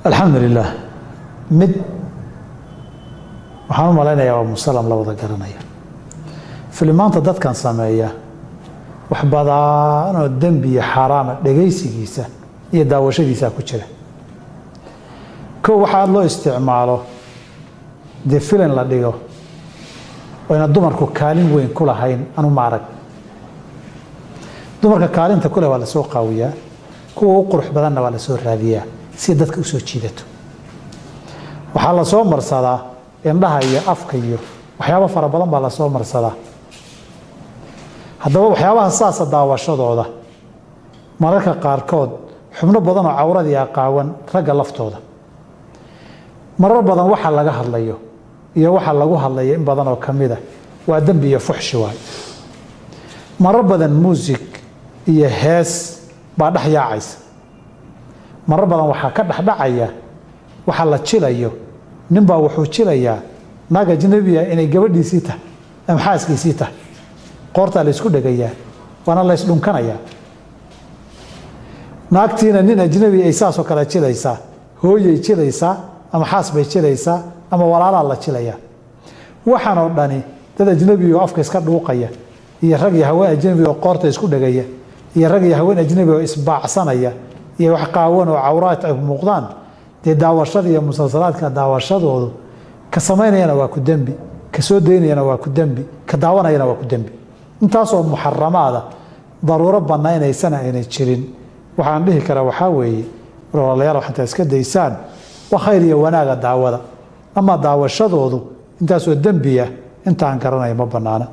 Alxamdu lilah. Mid waxaan u malaynayaa waa musallam, la wada garanaya. Filimaanta dadkan sameeya wax badanoo dembi iyo xaaraama dhegaysigiisa iyo daawashadiisa ku jira. Kow, waxa aada loo isticmaalo dee filin la dhigo oyna dumarku kaalin weyn ku lahayn. Anu ma arag dumarka kaalinta kuleh. Waa lasoo qaawiyaa, kuwa u qurux badanna waa lasoo raadiyaa si dadka usoo jiidato. Waxaa lasoo marsadaa indhaha iyo afka iyo waxyaabo fara badan baa lasoo marsadaa. Haddaba waxyaabaha saasa daawashadooda, mararka qaarkood xubno badan oo cawradii aqaawan, ragga laftooda marar badan waxa laga hadlayo iyo waxa lagu hadlayo in badan oo ka mida waa dembi iyo fuxshi waay. Marar badan muusig iyo hees baa dhex yaacaysa. Marar badan waxaa ka dhexdhacaya waxa la jilayo. Ninbaa wuxuu jilayaa naag ajnabiya inay gabadhiisii tahay ama xaaskiisii tahay. Qoortaa la isku dhegayaa, waana la ysdhunkanayaa. Naagtiina nin ajnabi ay saasoo kale jilaysaa, hooyay jilaysaa ama xaas bay jilaysaa ama walaalaa la jilayaa. Waxaan oo dhani dad ajnabi oo afka iska dhuuqaya iyo rag iyo haween ajnabi oo qoorta isku dhegaya iyo rag iyo haween ajnabi oo isbaacsanaya iyo wax qaawan oo cawraad ay muuqdaan. Dee daawashada iyo musalsalaadka daawashadoodu, ka samaynayana waa ku dembi, ka soo daynayana waa ku dembi, ka daawanayana waa ku dembi. Intaasoo muxaramaada daruuro banaynaysana aynay jirin. Waxaan dhihi karaa waxaa weeye, walaalayaal, wax intaa iska daysaan wa khayr iyo wanaaga daawada, ama daawashadoodu intaasoo dembiya intaan garanaya ma banaana.